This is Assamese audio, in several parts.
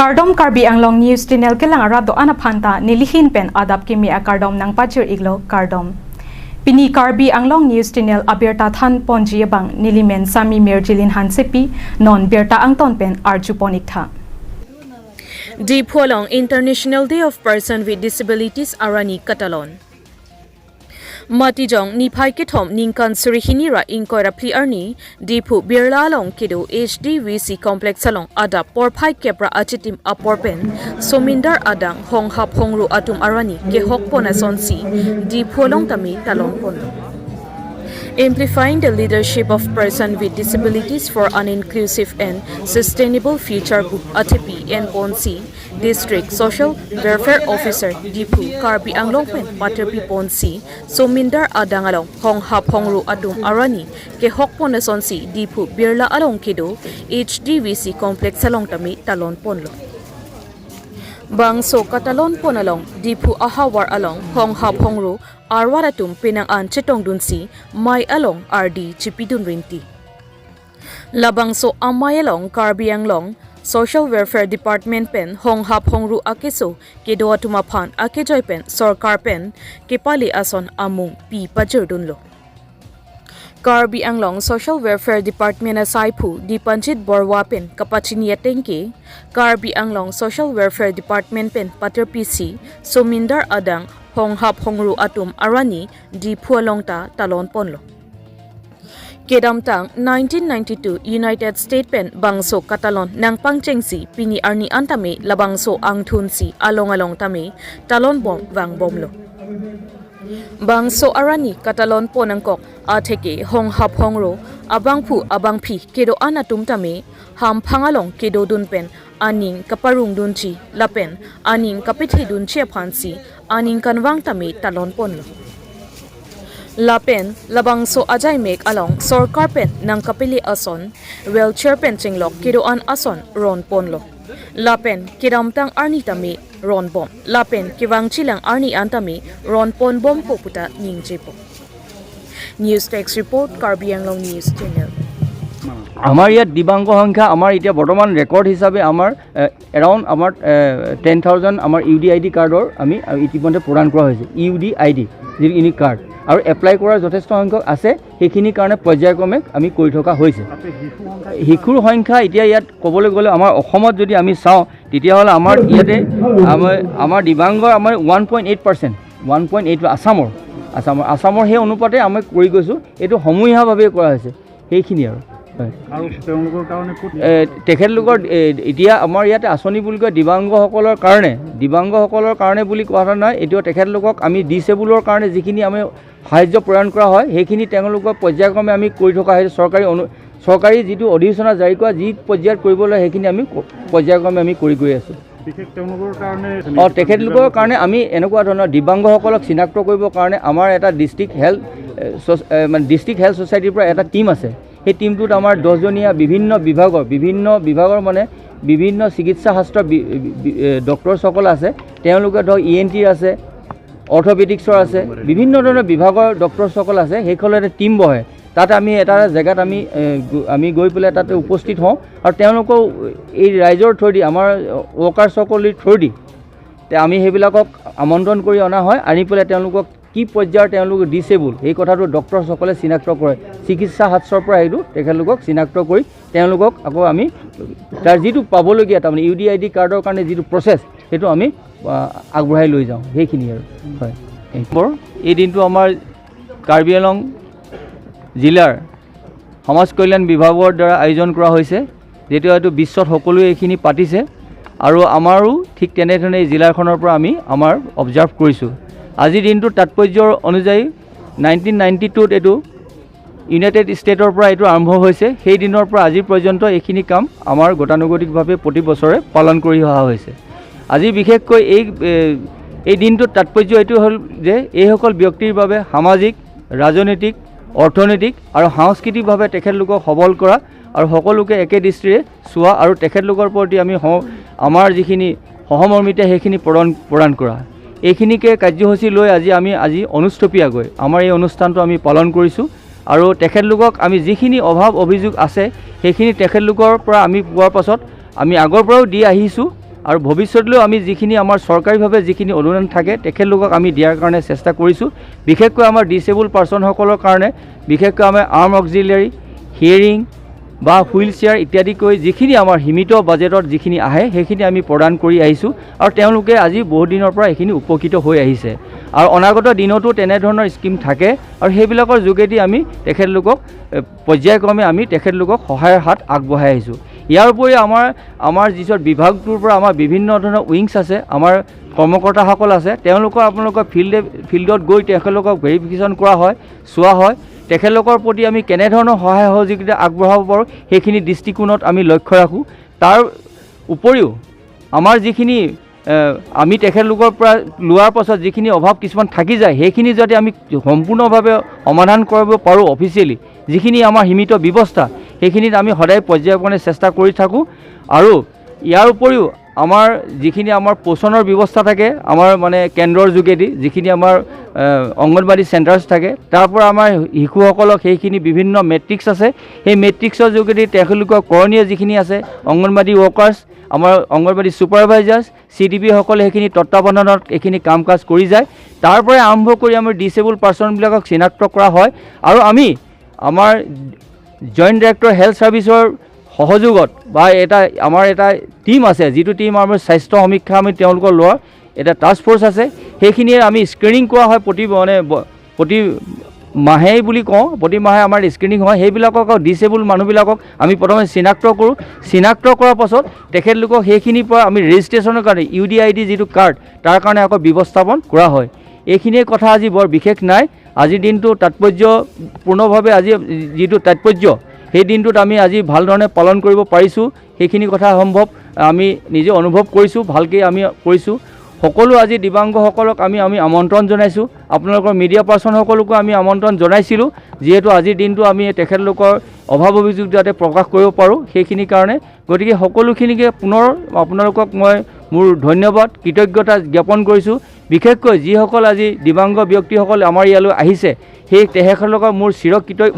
Kardom Karbi Anglong News Channel kelang arado ana phanta nilihin pen adap kimi a kardom nang pachir iglo kardom. Pini Karbi Anglong News Channel abirta than ponji bang nilimen sami merjilin hansepi non berta angton pen arju ponikha. Di Phualong International Day of Person with Disabilities Arani Katalon. Matijong ni phai ke thom ningkan surihini ra ingkoi ra phli arni Diphu Birla long kidu HDVC complex along ada por phai kepra achitim apor pen Somindar adang hong hap hongru atum arani ke hok pona sonsi Di Phualong tami talon pon. Amplifying the leadership of person with disabilities for an inclusive and sustainable future ATP and Ponsi District Social Welfare Officer Diphu Karbi Anglong pen Paterpi Ponsi Somindar Adangalong Hong Hap Hongru Atum Arani ke Hok Ponasonsi Diphu Birla Along Kido HDVC Complex Along Tami Talon Ponlo. Bangso Katalon Ponalong Diphu Ahawar Along Hong Hap Hongru Arwaratum Pinang An Chetong Dunsi Mai Along RD Chipidun Rinti. Labangso Amai Along Karbi Anglong Social Welfare Department pen Hong Hap Hongru Akeso Kedo Atuma Phan Akejoy pen Sarkar pen Kepali Ason Amung Pi Pajur Dunlo. Karbi Anglong Social Welfare Department Saipu Dipanjit Borwa pen Kapachini Tengke Karbi Anglong Social Welfare Department pen Pater PC Somindar Adang Hong Hap Hongru Atum Arani Di Phualong ta Talon Ponlo. Kedamtang 1992 United States pen Bangso Katalon nang pangchengsi pini arni antame labangso angthunsi along along tame talon bom wang bomlo. Bangso arani Katalon ponangkok atheke hong hap hongro abangphu abangphi kedo anatum tame ham phangalong kedo dunpen aning kaparung dunchi lapen aning kapithe dunchi phansi aning kanwang tame talon ponlo. Lapen labangso ajai mek along sarkar pen nang kapili ason wheelchair pen chinglok kedo an ason ron ponlo. Lapen kiramtang arni tame ron bom lapen kiwang chilang arni antame ron pon bom poputa ningjepo. News Text Report Karbi Anglong News Channel. আমাৰ ইয়াত দিব্যাংগ সংখ্যা আমাৰ এতিয়া বৰ্তমান ৰেকৰ্ড হিচাপে আমাৰ এৰাউণ্ড আমাৰ 10,000 আমাৰ ইউ ডি আই ডি কাৰ্ডৰ আমি ইতিমধ্যে প্ৰদান কৰা হৈছে। ইউ ডি আই ডি যিটো ইউনিক কাৰ্ড আৰু এপ্লাই কৰাৰ যথেষ্ট সংখ্যক আছে, সেইখিনিৰ কাৰণে পৰ্যায়ক্ৰমে আমি কৰি থকা হৈছে। শিশুৰ সংখ্যা এতিয়া ইয়াত ক'বলৈ গ'লে আমাৰ অসমত যদি আমি চাওঁ তেতিয়াহ'লে আমাৰ ইয়াতে আমাৰ দিব্যাংগৰ আমাৰ 1.8% 1.8 আছামৰ আছামৰ আছামৰ সেই অনুপাতে আমি কৰি গৈছোঁ। এইটো সমূহীয়াভাৱে কৰা হৈছে সেইখিনি আৰু তেখেতলোকৰ এতিয়া আমাৰ ইয়াতে আঁচনি বুলি কয় দিব্যাংগসকলৰ কাৰণে বুলি কোৱা নহয়। এতিয়া তেখেতলোকক আমি ডিচেবুলৰ কাৰণে যিখিনি আমি সাহাৰ্য প্ৰদান কৰা হয় সেইখিনি তেওঁলোকৰ পৰ্যায়ক্ৰমে আমি কৰি থকা হৈছে। চৰকাৰী যিটো অধিসূচনা জাৰি কৰা যি পৰ্যায়ত কৰিব লাগে সেইখিনি আমি পৰ্যায়ক্ৰমে আমি কৰি গৈ আছোঁ। অঁ, তেখেতলোকৰ কাৰণে আমি এনেকুৱা ধৰণৰ দিব্যাংগসকলক চিনাক্ত কৰিবৰ কাৰণে আমাৰ এটা ডিষ্ট্ৰিক্ট হেল্থ মানে ডিষ্ট্ৰিক্ট হেল্থ ছ'চাইটিৰ পৰা এটা টীম আছে। সেই টীমটোত আমাৰ 10জনীয়া বিভিন্ন বিভাগৰ মানে বিভিন্ন চিকিৎসা শাস্ত্ৰৰ ডক্টৰছসকল আছে। তেওঁলোকে ধৰক ই এন টিৰ আছে, অৰ্থপেডিক্সৰ আছে, বিভিন্ন ধৰণৰ বিভাগৰ ডক্টৰছসকল আছে। সেইসকলৰ এটা টীম বহে, তাত আমি এটা জেগাত আমি গৈ পেলাই তাতে উপস্থিত হওঁ আৰু তেওঁলোকেও এই ৰাইজৰ থ্ৰুদি আমাৰ ৱৰ্কাৰ্ছসকলৰ থ্ৰুদি আমি সেইবিলাকক আমন্ত্ৰণ কৰি অনা হয়। আনি পেলাই তেওঁলোকক কি পৰ্যায়ৰ তেওঁলোক ডিচেবল সেই কথাটো ডক্টৰসকলে চিনাক্ত কৰে। চিকিৎসা শাস্ত্ৰৰ পৰা সেইটো তেখেতলোকক চিনাক্ত কৰি তেওঁলোকক আকৌ আমি তাৰ যিটো পাবলগীয়া তাৰমানে ইউ ডি আই ডি কাৰ্ডৰ কাৰণে যিটো প্ৰচেছ সেইটো আমি আগবঢ়াই লৈ যাওঁ সেইখিনি আৰু হয়। এই দিনটো আমাৰ কাৰ্বি আংলং জিলাৰ সমাজ কল্যাণ বিভাগৰ দ্বাৰা আয়োজন কৰা হৈছে। যিহেতু এইটো বিশ্বত সকলোৱে এইখিনি পাতিছে আৰু আমাৰো ঠিক তেনেধৰণে এই জিলাখনৰ পৰা আমি আমাৰ অবজাৰ্ভ কৰিছোঁ। আজিৰ দিনটোৰ তাৎপৰ্যৰ অনুযায়ী 1992ত এইটো ইউনাইটেড ষ্টেটৰ পৰা এইটো আৰম্ভ হৈছে। সেই দিনৰ পৰা আজি পৰ্যন্ত এইখিনি কাম আমাৰ গতানুগতিকভাৱে প্ৰতি বছৰে পালন কৰি অহা হৈছে। আজি বিশেষকৈ এই দিনটোৰ তাৎপৰ্য এইটো হ'ল যে এইসকল ব্যক্তিৰ বাবে সামাজিক, ৰাজনৈতিক, অৰ্থনৈতিক আৰু সাংস্কৃতিকভাৱে তেখেতলোকক সবল কৰা আৰু সকলোকে একে দৃষ্টিৰে চোৱা আৰু তেখেতলোকৰ প্ৰতি আমি আমাৰ যিখিনি সহমৰ্মিতা সেইখিনি প্ৰদান কৰা এইখিনিকে কাৰ্যসূচী লৈ আজি আমি অনুষ্ঠুপীয়াকৈ আমাৰ এই অনুষ্ঠানটো আমি পালন কৰিছোঁ। আৰু তেখেতলোকক আমি যিখিনি অভাৱ অভিযোগ আছে সেইখিনি তেখেতলোকৰ পৰা আমি পোৱাৰ পাছত আমি আগৰ পৰাও দি আহিছোঁ। আৰু ভৱিষ্যতলৈও আমি যিখিনি আমাৰ চৰকাৰীভাৱে যিখিনি অনুদান থাকে তেখেতলোকক আমি দিয়াৰ কাৰণে চেষ্টা কৰিছোঁ। বিশেষকৈ আমাৰ ডিচেবল পাৰ্চনসকলৰ কাৰণে বিশেষকৈ আমাৰ আৰ্ম অক্সিলিয়াৰী, হিয়েৰিং বা হুইল চেয়াৰ ইত্যাদি কৰি যিখিনি আমাৰ সীমিত বাজেটত যিখিনি আহে সেইখিনি আমি প্ৰদান কৰি আহিছোঁ আৰু তেওঁলোকে আজি বহুত দিনৰ পৰা এইখিনি উপকৃত হৈ আহিছে আৰু অনাগত দিনতো তেনেধৰণৰ স্কীম থাকে আৰু সেইবিলাকৰ যোগেদি আমি তেখেতলোকক পৰ্যায়ক্ৰমে আমি তেখেতলোকক সহায়ৰ হাত আগবঢ়াই আহিছোঁ। ইয়াৰ উপৰি আমাৰ যিটো বিভাগটোৰ পৰা আমাৰ বিভিন্ন ধৰণৰ উইংছ আছে, আমাৰ কৰ্মকৰ্তাসকল আছে, তেওঁলোকৰ আপোনালোকৰ ফিল্ডত গৈ তেখেতলোকক ভেৰিফিকেশ্যন কৰা হয়, চোৱা হয়, তেখেতলোকৰ প্ৰতি আমি কেনেধৰণৰ সহায় সহযোগিতা আগবঢ়াব পাৰোঁ সেইখিনি দৃষ্টিকোণত আমি লক্ষ্য ৰাখোঁ। তাৰ উপৰিও আমাৰ যিখিনি আমি তেখেতলোকৰ পৰা লোৱাৰ পাছত যিখিনি অভাৱ কিছুমান থাকি যায় সেইখিনি যাতে আমি সম্পূৰ্ণভাৱে সমাধান কৰিব পাৰোঁ অফিচিয়েলি যিখিনি আমাৰ সীমিত ব্যৱস্থা সেইখিনিত আমি সদায় পৰ্যায়ক্ৰমে চেষ্টা কৰি থাকোঁ। আৰু ইয়াৰ উপৰিও আমাৰ যিখিনি আমাৰ পোষণৰ ব্যৱস্থা থাকে আমাৰ মানে কেন্দ্ৰৰ যোগেদি যিখিনি আমাৰ অংগনবাড়ী চেণ্টাৰ্ছ থাকে তাৰ পৰা আমাৰ শিশুসকলক সেইখিনি বিভিন্ন মেট্ৰিক্স আছে, সেই মেট্ৰিক্সৰ যোগেদি তেখেতলোকৰ কৰণীয় যিখিনি আছে অংগনবাড়ী ৱৰ্কাৰ্ছ, আমাৰ অংগনবাড়ী ছুপাৰভাইজাৰ্ছ, চি ডি পিসকলে সেইখিনি তত্বাৱধানত এইখিনি কাম কাজ কৰি যায়। তাৰ পৰাই আৰম্ভ কৰি আমাৰ ডিচেবল পাৰ্চনবিলাকক চিনাক্ত কৰা হয় আৰু আমি আমাৰ জইণ্ট ডাইৰেক্টৰ হেল্থ ছাৰ্ভিচৰ সহযোগত বা এটা আমাৰ এটা টীম আছে, যিটো টীম আমাৰ স্বাস্থ্য সমীক্ষা আমি তেওঁলোকৰ লোৱাৰ এটা টাস্ক ফ'ৰ্চ আছে, সেইখিনিয়ে আমি স্ক্ৰীনিং কৰা হয় প্ৰতি মানে প্ৰতি মাহেই বুলি কওঁ, প্ৰতি মাহে আমাৰ স্ক্ৰীনিং হয়। সেইবিলাকক ডিচেবল মানুহবিলাকক আমি প্ৰথমে চিনাক্ত কৰোঁ, চিনাক্ত কৰাৰ পাছত তেখেতলোকক সেইখিনিৰ পৰা আমি ৰেজিষ্ট্ৰেশ্যনৰ কাৰণে UDID যিটো কাৰ্ড তাৰ কাৰণে আকৌ ব্যৱস্থাপন কৰা হয়। এইখিনিয়ে কথা আজি বৰ বিশেষ নাই। আজিৰ দিনটো তাৎপৰ্যপূৰ্ণভাৱে আজি যিটো তাৎপৰ্য সেই দিনটোত আমি আজি ভাল ধৰণে পালন কৰিব পাৰিছোঁ, সেইখিনি কথা সম্ভৱ আমি নিজে অনুভৱ কৰিছোঁ, ভালকৈ আমি কৰিছোঁ। সকলো আজি দিব্যাংগসকলক আমি আমি আমন্ত্ৰণ জনাইছোঁ, আপোনালোকৰ মিডিয়া পাৰ্চনসকলকো আমি আমন্ত্ৰণ জনাইছিলোঁ, যিহেতু আজিৰ দিনটো আমি তেখেতলোকৰ অভাৱ অভিযোগ যাতে প্ৰকাশ কৰিব পাৰোঁ সেইখিনিৰ কাৰণে। গতিকে সকলোখিনিকে পুনৰ আপোনালোকক মই মোৰ ধন্যবাদ কৃতজ্ঞতা জ্ঞাপন কৰিছোঁ। বিশেষকৈ যিসকল আজি দিব্যাংগ ব্যক্তিসকল আমাৰ ইয়ালৈ আহিছে সেই তেখেতলোকৰ মোৰ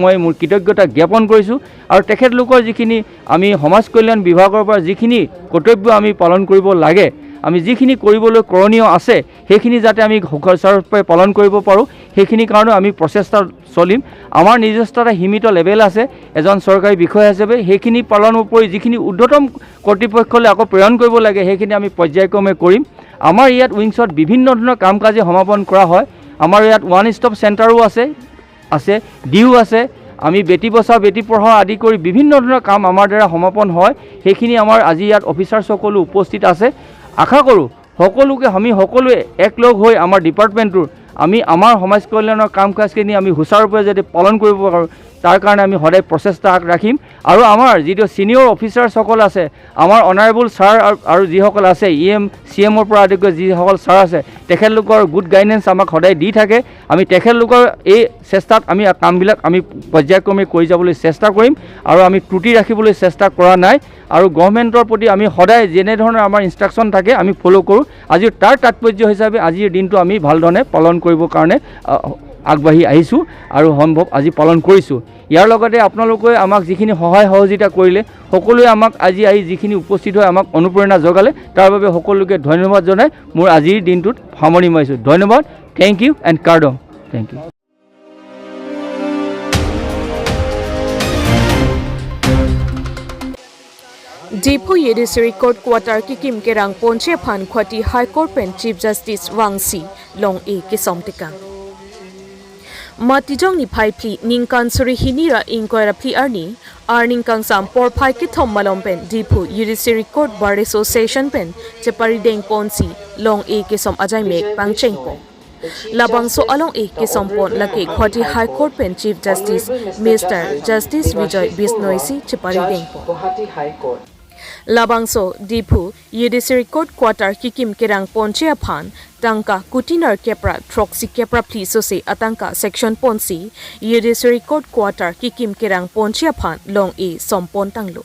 মই মোৰ কৃতজ্ঞতা জ্ঞাপন কৰিছোঁ আৰু তেখেতলোকৰ যিখিনি আমি সমাজ কল্যাণ বিভাগৰ পৰা যিখিনি কৰ্তব্য আমি পালন কৰিব লাগে, আমি যিখিনি কৰিবলৈ কৰণীয় আছে সেইখিনি যাতে আমি সুচাৰুৰূপে পালন কৰিব পাৰোঁ সেইখিনিৰ কাৰণেও আমি প্ৰচেষ্টা চলিম। আমাৰ নিজস্ব এটা সীমিত লেভেল আছে এজন চৰকাৰী বিষয়া হিচাপে, সেইখিনি পালনৰ উপৰি যিখিনি ঊৰ্ধ্বতম কৰ্তৃপক্ষলৈ আকৌ প্ৰেৰণ কৰিব লাগে সেইখিনি আমি পৰ্যায়ক্ৰমে কৰিম। আমাৰ ইয়াত উইংছত বিভিন্ন ধৰণৰ কাম কাজে সমাপন কৰা হয়। আমাৰ ইয়াত ওৱান ষ্টপ চেণ্টাৰো আছে, ডিউ আছে, আমি বেটী বচাও বেটী পঢ়াও আদি কৰি বিভিন্ন ধৰণৰ কাম আমাৰ দ্বাৰা সমাপন হয়। সেইখিনি আমাৰ আজি ইয়াত অফিচাৰসকলো উপস্থিত আছে। আশা কৰোঁ সকলোকে আমি সকলোৱে একলগ হৈ আমাৰ ডিপাৰ্টমেণ্টটোৰ আমি আমাৰ সমাজ কল্যাণৰ কাম কাজখিনি আমি সুচাৰুৰূপে যাতে পালন কৰিব পাৰোঁ তাৰ কাৰণে আমি সদায় প্ৰচেষ্টা আগ ৰাখিম। আৰু আমাৰ যিটো ছিনিয়ৰ অফিচাৰসকল আছে, আমাৰ অনাৰেবল ছাৰ আৰু যিসকল আছে EM CMৰ পৰা আদি কৰি যিসকল ছাৰ আছে তেখেতলোকৰ গুড গাইডেঞ্চ আমাক সদায় দি থাকে। আমি তেখেতলোকৰ এই চেষ্টাত আমি কামবিলাক আমি পৰ্যায়ক্ৰমে কৰি যাবলৈ চেষ্টা কৰিম আৰু আমি ত্ৰুটি ৰাখিবলৈ চেষ্টা কৰা নাই। আৰু গভৰ্ণমেণ্টৰ প্ৰতি আমি সদায় যেনেধৰণৰ আমাৰ ইনষ্ট্ৰাকশ্যন থাকে আমি ফ'ল' কৰোঁ। আজি তাৰ তাৎপৰ্য হিচাপে আজিৰ দিনটো আমি ভালধৰণে পালন কৰিবৰ কাৰণে আগবাঢ়ি আহিছোঁ আৰু সম্ভৱ আজি পালন কৰিছোঁ। ইয়াৰ লগতে আপোনালোকে আমাক যিখিনি সহায় সহযোগিতা কৰিলে, সকলোৱে আমাক আজি আহি যিখিনি উপস্থিত হৈ আমাক অনুপ্ৰেৰণা যোগালে তাৰ বাবে সকলোকে ধন্যবাদ জনাই মোৰ আজিৰ দিনটোত সামৰণি মাৰিছোঁ। ধন্যবাদ, thank U and কাৰ্ডম, thank U. Diphu Yedisuri Court Quarter Kikim Kerang Ponche Phan Khwati High Court Pen Chief Justice Wang Si Long E Kisom Tikang Matijong ni phai phi ningkan suri hinira inquiry phi arni arning kang sam por phai ki thom malom pen Diphu Yedisuri Court Bar Association pen chepari deng ponsi Long E Kisom ajai mek pangcheng po Labangso along e Kisompon laki Khwati High Court pen Chief Justice Mr. Justice Vijay Bisnoisi chepari deng po Labangso Diphu Yedisuri Court Quarter Kikim Kerang Ponche Phan Tangka Kutinar Kepra Troxy Kepra Pliso se Atangka Section Ponsi Yedisuri Court Quarter Kikim Kerang Ponche Phan Long E Sompon Tanglo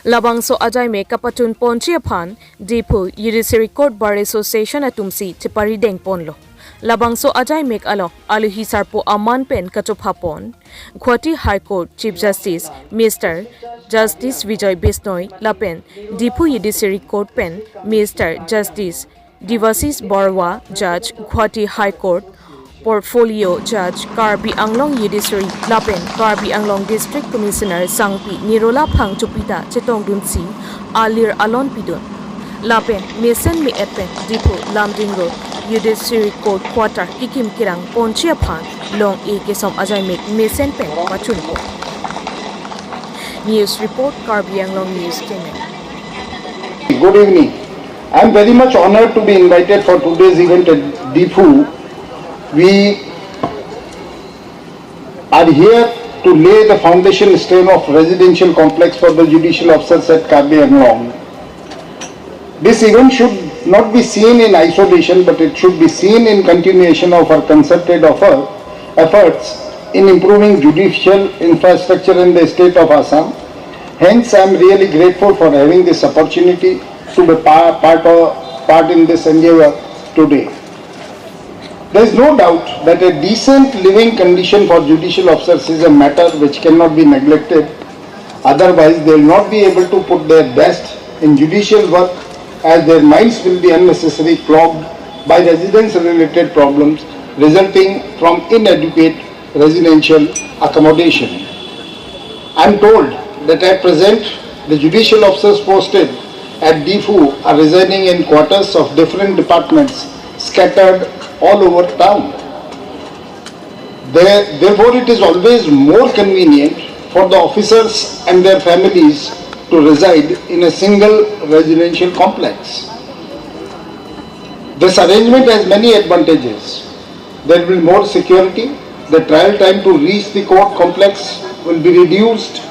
Labangso Ajay me Kapatun Ponche Phan Diphu Yedisuri Court Bar Association Atumsi Chepari Deng Ponlo Labangso Ajay mek alo Aluhi Sarpo Aman Pen Kachophapon Guwahati High Court Chief Justice Mr. Justice Vijay Bishnoi Lapen Diphu Judiciary Court pen Mr. Justice Devashish Barua Judge Guwahati High Court Portfolio Judge Karbi Anglong Judiciary Lapen Karbi Anglong District Commissioner Sangpi Nirola Phangchupita Chetong Dunsi Alir Alon Pidun Lapen Mesen Mi Etpen Diphu Lamding Road Judiciary Court Quarter Kikim Kirang Ponchia Phan Long E Kesom Ajay Mek Mesen Pen Pachunpo. News Report, Karbi Anglong News Channel. Good evening. I am very much honored to be invited for today's event at Diphu. We are here to lay the foundation stone of residential complex for the judicial officers at Karbi Anglong. This event should not be seen in isolation, but it should be seen in continuation of our concerted efforts in improving judicial infrastructure in the state of Assam. Hence, I am really grateful for having this opportunity to be part in this endeavor today. There is no doubt that a decent living condition for judicial officers is a matter which cannot be neglected. Otherwise, they will not be able to put their best in judicial work, as their minds will be unnecessarily clogged by residence-related problems resulting from inadequate residential accommodation. I am told that at present, the judicial officers posted at Diphu are residing in quarters of different departments scattered all over town. Therefore, it is always more convenient for the officers and their families to reside in a single residential complex. This arrangement has many advantages. There will be more security, the trial time to reach the court complex will be reduced,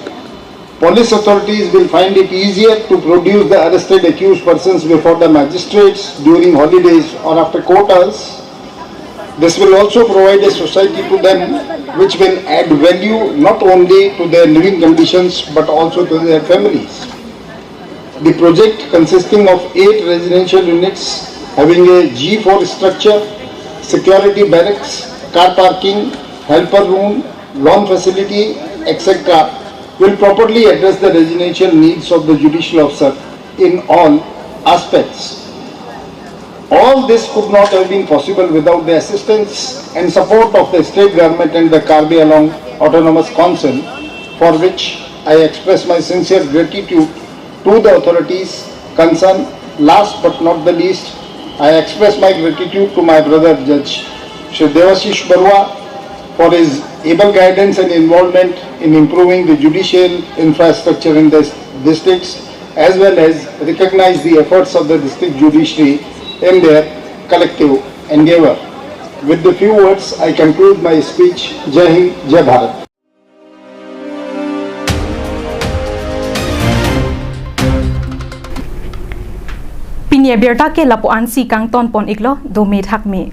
police authorities will find it easier to produce the arrested accused persons before the magistrates during holidays or after court hours. This will also provide a society to them which will add value not only to their living conditions but also to their families. The project, consisting of 8 residential units having a G4 structure, security barracks, car parking, helper room, lawn facility, etc., will properly address the residential needs of the judicial officer in all aspects. All this could not have been possible without the assistance and support of the state government and the Karbi Anglong Autonomous Council, for which I express my sincere gratitude to the authorities concerned. Last but not the least, I express my gratitude to my brother Judge Shri Devashish Barua for his able guidance and involvement in improving the judicial infrastructure in the districts, as well as recognize the efforts of the district judiciary in their collective endeavor. With the few words, I conclude my speech. Jai Hind, Jai Bharat. Pinia berta ke lapo ansi kang ton pon iklo do me thak me.